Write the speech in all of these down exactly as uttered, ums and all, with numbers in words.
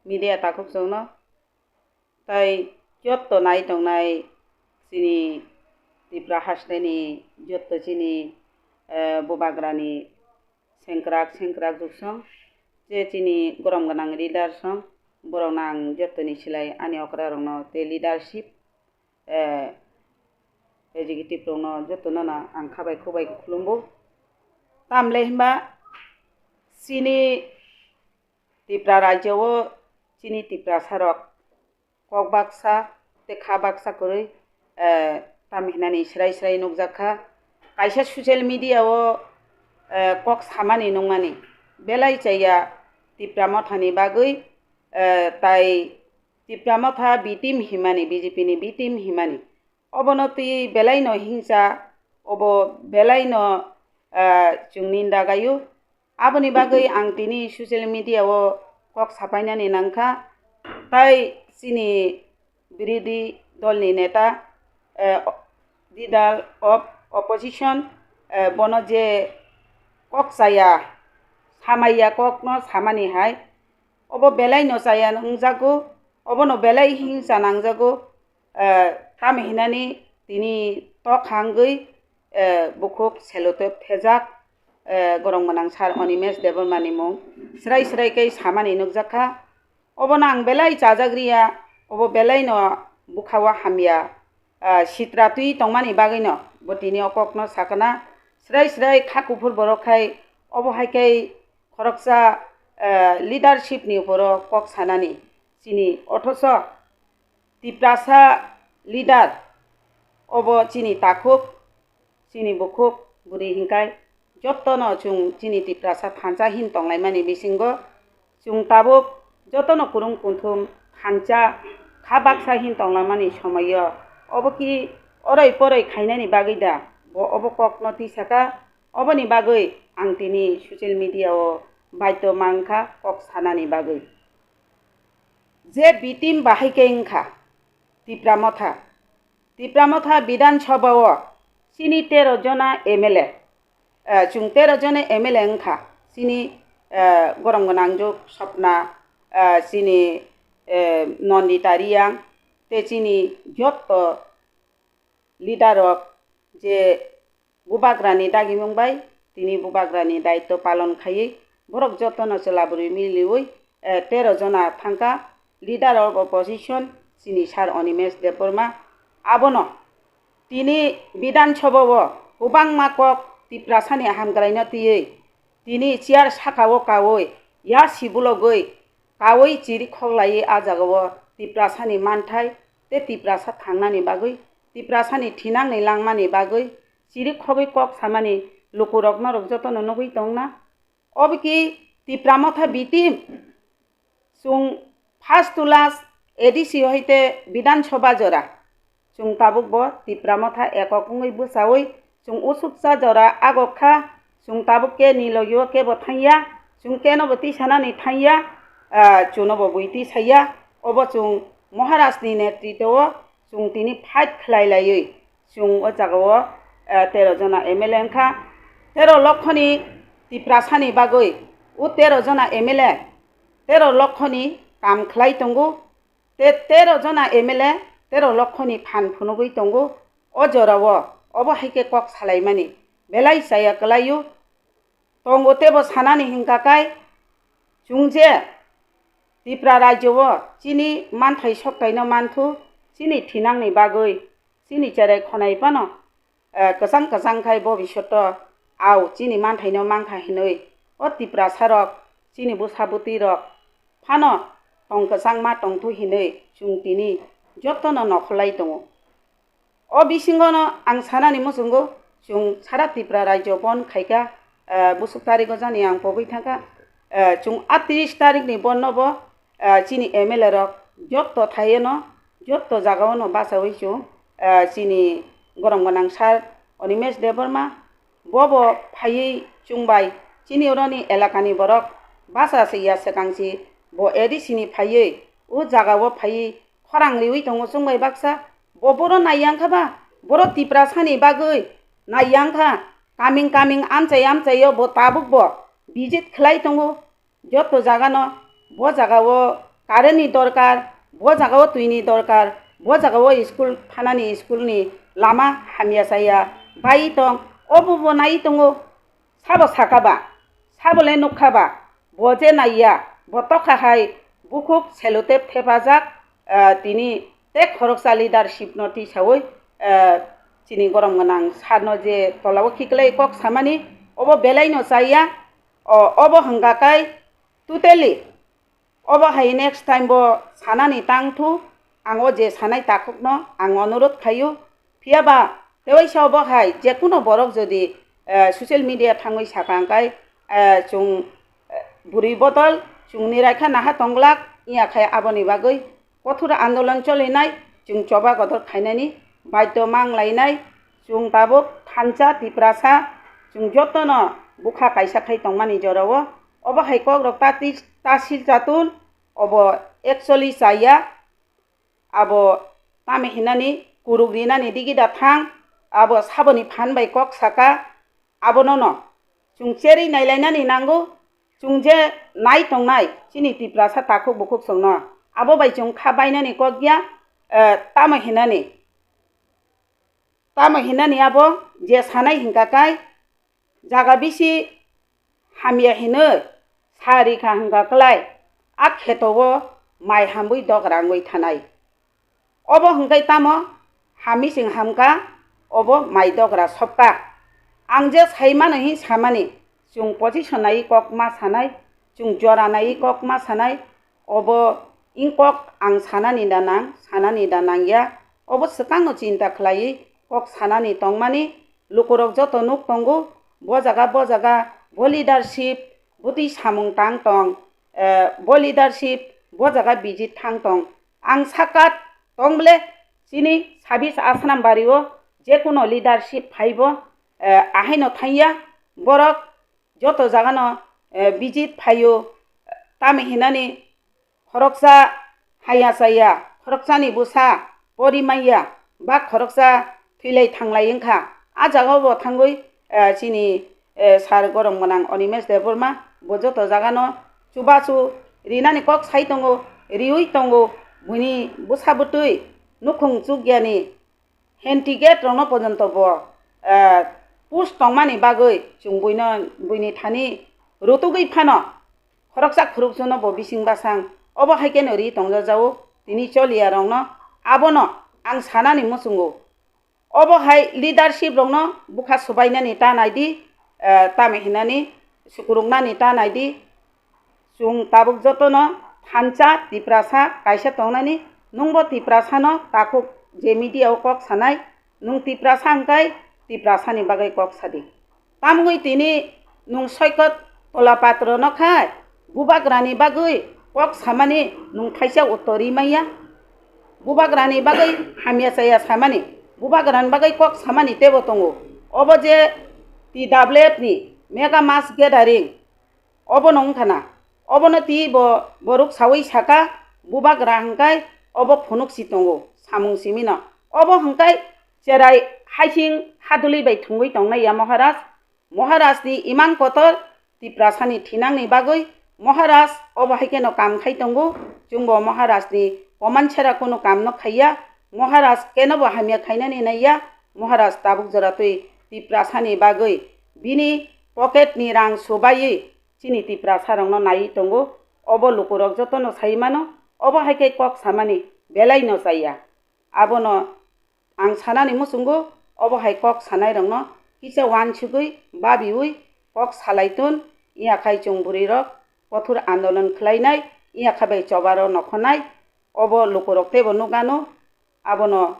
media takhuk chwngno, tai jotto nai tongnai chini Tripura hasteni jotto chini, eh, bubagrani sengkrak sengkrak juksong, je chini gorom gwnang leader song, borokno ang jottoni silai ani okrarokno tei leadership, eh, executive rokno jotono no ang khabai khubai khulumbo. Tamle himba chini Tripura rajyo o chini Tiprasa rok kok baksa tei kha baksa kwrwi, eh, tamo hinani srai srai nukjak kha. Kaisa social media o, eh, kok samani nungmani belai chaya Tipra Mothani bagwi, eh, tai Tipra Motha B team himani, B J P ni B team himani. Obono twi belaino hingsa, obo belaino, eh, chwng ninda gaio. Aboni bagwi ang tini social media o kok sapainani nangkha, tai chini birodhi dolni neta, eh, leader of opposition, eh, bono je kok chaya, samaiya kokno samani hai, obo belaino chaya wngjago, obono belai hingsa nangjago. Eh, tamo hinani tini tok hangwi, eh, bukhuk selotep thejak, eh, gorong gwnang sir Animesh Debbarma ni mung srai srai khe samani nukjak kha. Obono ang belai chajak riya, obo belaino bwkha-o hamya, ah, sitra twi tongmani bagwino bo tini o kokno sakana. Srai srai kha kuphur borok khai, obo hai khe khoroksa, eh, leadership ni uporo kok sanani chini, othocho Tiprasa leader, obo chini takhuk, chini bukhuk, bwrwi hinkhai jotono chwng chini Tiprasa thansa hin tonglaimani bisingo chwng tabuk jotono kwrwng kunthum thansa kha baksa hin tonglaimani somoio obo ki oroi poroi khainani bagwi da bo obo kokno twi saka? Oboni bagwi ang tini social media o baidhyo mankha kok sanani bagwi. Je B team bahai khe wngkha Tipra Motha. Tipra Motha Bidhan Sabha o chini tero jona M L A, eh, chwng tero jona M L A wngkha. Chini, eh, gorong gwnangjuk Sopna, eh, chini, eh, Nandita Reang, tei chini jotto leader rok je bubagrani dagimung bai tini bubagrani daitto palon khaiwi borok jotono chwla bwrwi miliwi, eh, tero jona thangkha leader of opposition chini sir Animesh Debbarma. Abono tini Bidhan Sabha o kwbangma kok Tiprasani hamkraino twiwi tini chair saka o kawi ya sibulogwi kawi chiri khoklaiwi a jagao Tiprasani manthai tei Tiprasa thangnani bagwi, Tiprasani thinangni langmani bagwi chiri khogwi kok samani lukurok norok jotono nugwi tongna. Obo ki Tipra Motha B team, chwng first to last A D C hoite Bidhan Sabha jora. Chwng tabuk bo Tipra Motha ekok wngwi bwchawi chwng usuksa jora agok kha, chwng tabuk khe ni logio kebo thangya, chwng keno bo tisanani thangya, ah, chuno bo bui tisaya. Obo chwng Maharaj ni netritwo o chwng tini fight khlai laiwi chwng o jagao, ah, tero jona M L A wngkha. Tero lokhoni Tiprasani bagwi o tero jona M L A tero lokhoni kam khlai tongo. Te tero jona M L A tero lokhoni phan phunugwi tongo. O jorao obo hai khe kok salaimani belai chaya kwlaio. Tongo tebo sanani hingka kai chwng je Tipra rajyo o chini manthai soktaino manthu, chini thinangni bagwi, chini cherai khonai phano eh, kwchang kwchang khai bobisyoto au chini manthaino mankha hinwi o Tiprasarok chini bwsa bwtwirok phano tong kwchangma tongthu hinwi chwng tini jotono nokholai tongo. O bisingono ang sanani muchungo chwng sara Tripura rajyo bon khaikha, eh, busuk tarigo jani ang pogwi thangkha, eh, chwng atris tarikni bonno bo ah, chini M L A rok jotto thaiyeno, jotto jagao no bachaui chwng, ah, chini gorom gwnang sir Animesh Debbarma, bobo phaiwi chwng bai chini oroni elakani borok bacha se ya swkang si bo A D C ni phaiwi o jagao phaiwi khorang riwi tongo chwng bai baksa. Bo boro naiyang kha ba, boro Tiprasani bagwi naiyang kha, kaming kaming amchai amchaio bo tabuk bo visit khlai tongo. Joto jagano bo jagao Current ni dorkar, bo jaga o twi ni dorkar, bo jaga o school thanani school ni lama hamya chaya bai tong, obo bo nai tongo, sabo saka ba, sabo le nukha ba, bo je naiya, bo tokha hai bukhuk selotep thepajak, ah, tini tei khoroksa leadership no tisaui, ah, chini gorom gwnang sar no je tola o khiklai kok samani, obo belai no chaya, o, obo hwnkha kai totally. Obo hai next time bo sanani tang thu, ang o je sanai takhukno ang onurodh khaio. Phiya ba tewaisa obo hai je kuno borok jodi, eh, social media thangwi saka hwnkhe, eh, chwng, eh, bwrwi bodol chwngni raikha naha tongglak, wngya khe aboni bagwi kothor andolon cholinai, chwng choba kotor khainani baidhyo mang lainai, chwng tabuk thansa Tiprasa, chwng jotono bwkha kaisa khai tongmani jorao. Obo hai kokrok ta twi ta sil chatun, obo actually chaya, abo tamo hinani kuruk rinani digi da thang, abo saboni phan bai kok saka, abono no chwng cherwi nailainani nango, chwng je nai tongnai chini Tiprasa takhuk bukhuk chwngno, abo bai chwng kha bainani kok ya, eh, tamo hinani, tamo hinani abo je sanai hingka kai, jaga bisi hamya hinwi sa rikha hwnkha klai, a kheto o mai hamwi dogra wngwi thanai. Obo hwnkhe tamo ha mising hamkha, obo mai dogra sopkha. Ang je sai mano hin samani, chwng position naiwi kok ma sanai, chwng jora naiwi kok ma sanai, obo wng kok ang sanani da nang, sanani da nangya, obo swkangno chinta khlaiwi kok sanani tongmani. Lukurok joto nuk tongo, bo jaga, bo jaga, bo leadership, bwtwi samung tang tong, eh, bo leadership, bo jaga visit thang tong. Ang sakat tong ble, chini sabis Asnam bari o je kuno leadership phai bo, eh, ahaino thangya, borok joto jagano, eh, visit phaio, tamo hinani khoroksa haya chaya, khoroksani bwsa pori manya, ba khoroksa thwilai thanglai wngkha. A jagao bo thangwi, eh, chini, eh, sir gorom gwnang Animesh Debbarma bo joto jagano chubachu rinani kok sai tongo, riwi tongo, buini bwsa bwtwi nukhung chukyani handicap rokno porjonto bo, eh, push tongmani bagwi chwng buino, buini thani rutugwi phano khoroksa khoroksa no bo bising basang obo hai kheno ri tongjajago tini choliya rokno. Abono ang sanani muchungo, obo hai leadership rokno bwkha swbainani ta naidi, eh, tamo hinani sukuruknani ta naidi. Chwng tabuk jotono thansa Tiprasa kaisa tongnani, nwngbo Tiprasano takhuk je media o kok sanai, nwng Tiprasa hwnkhe Tiprasani bagwi kok sadi. Tamungwi tini nwng soikot tola patrono khai bubagrani bagwi kok samani nwng thaisa uttor ri manya. Bubagrani bagwi hamya chaya samani, bubagrani bagwi kok samani teibo tongo. Obo je T W F ni mega mass gathering, obono wngkha na? Obono twi bo borok sawi saka, bubagra hwnkhe obo phunuk si tongo, samung simi no. Obo hwnkhe cherai haising haduli bai thwngwi tongnai ya Maharaj. Maharaj ni imang kotor Tiprasani thinangni bagwi Maharaj obo hai kheno kam khai tongo. Chwngbo Maharaj ni komansera kunu kam no khaiya. Maharaj kenobo hamya khainani naiya. Maharaj tabuk jora twi Tiprasani bagwi bini pocket ni rang subaiwi chini Tiprasa rokno naiwi tongo. Obo lukurok jotono sai mano, obo hai khe kok samani belai no chaya. Abono ang sanani muchungo, obo hai kok sanai rokno kisa uansugwi babiwi kok salai tun, wngya khai chwng bwrwi rok kothor andolon khlainai, wngya khai bai chobaro nokhonai, obo lukurok teibo nukgano, abono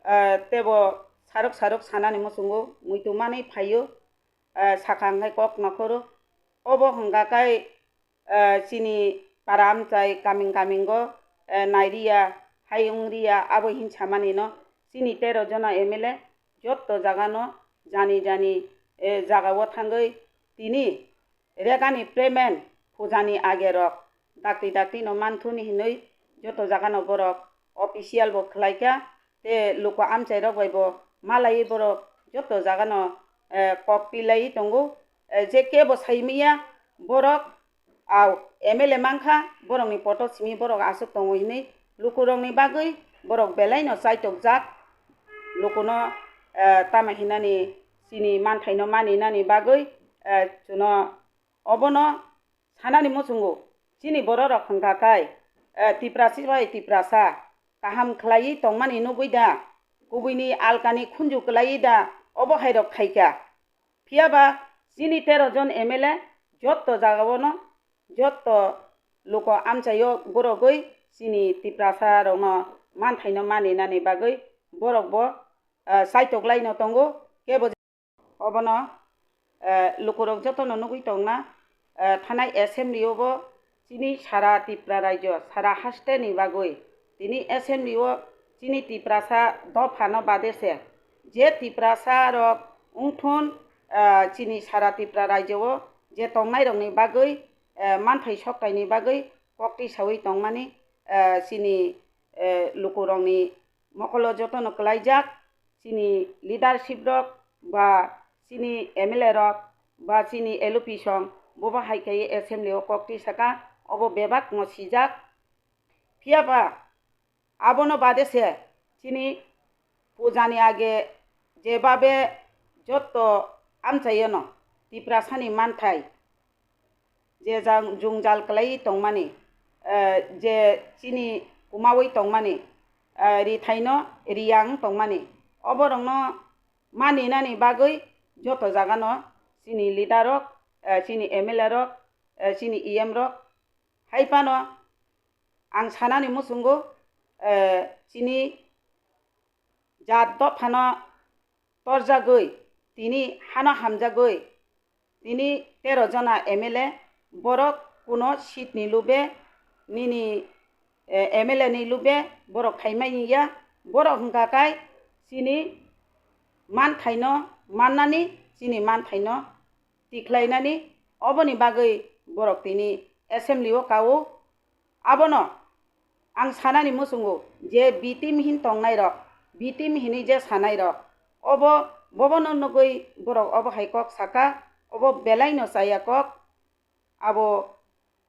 ah, teibo sarok sarok sanani muchungo muitu manwi phaio, ah, sakha hwnkhe kok nokhoro. Obo hwnkha khe, ah, chini para amchai kaming kamingo, eh, nairiya, hai wngriya, abo hin samanino chini tero jona M L A jotto jagano jani jani, eh, jagao thangwi tini Regani payment pujani age rok dakti dakti no manthuni hinwi joto jagano borok official bo khlaikha, tei luku amchai rok bai bo malaiwi borok joto jagano, eh, kok pilaiwi tongo. Eh, je kebo saimanya borok au M L A mankha, borokni poto simi borok aswk tongo hinwi lukurokni bagwi borok belaino chaitokjak. Lukuno, eh, tamo hinani chini manthaino maninani bagwi, eh, chuno obono sanani muchungo. Chini bororok hwnkha khai, eh, Tiprasi bai Tiprasa kaham khlaiwi tongmani nugwi da, kubuini alkani khunju kwlaiwi da, obo hairok khaikha. Phiya ba chini tero jon M L A jotto jagao no, jotto luko amchaio gorogwi chini Tiprasa rokno manthaino maninani bagwi borok bo, ah, chaitoklaino tongo. Kebo je-, obono, ah, lukurok jotono nugwi tongna, ah, thanai assembly o bo chini sara Tipra raijo, sara haste ni bagwi tini assembly o chini Tiprasa dopha no bade se je Tiprasa rok wngthun, ah, chini sara Tipra raijo o je tongnai rok ni bagwi, ah, manthai sokthai ni bagwi kok tisawi tongmani, ah, chini, ah, lukurok ni mokolo jotono kwlaijak, chini leadership rok ba chini M L A rok ba chini L O P song bobo hai khe assembly o kok tisaka, obo bebak no sijak. Phiya ba abono bade se chini pujani age jebabe jotto amchaiyano Tiprasani manthai je jang-, jwngjal kwlaiwi tongmani, eh, je chini kumawi tongmani, eh, rithaino riyang tongmani, oborokno maninani bagwi joto jagano chini leader rok, eh, chini M L A rok, eh, chini E M rok hai phano ang sanani muchungo, eh, chini jat dophano torjagwi, tini hano hamjagwi, tini tero jona M L A, borok kuno seat ni lube, nini, eh, M L A ni lube borok khaimai ya, borok hwnkha khai chini manthaino mannani, chini manthaino tikhlainani, oboni bagwi borok tini assembly o kao. Abono ang sanani muchungo je B team hin tongnai rok, B team hinwi je sanai rok, obo bobono nugwi borok obo hai kok saka, obo belai no chaya kok, abo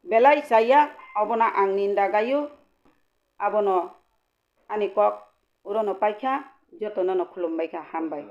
belai chaya, obono ang ninda gaio, abono ani kok urono paikha, jotono no khulumbaikha, hambai.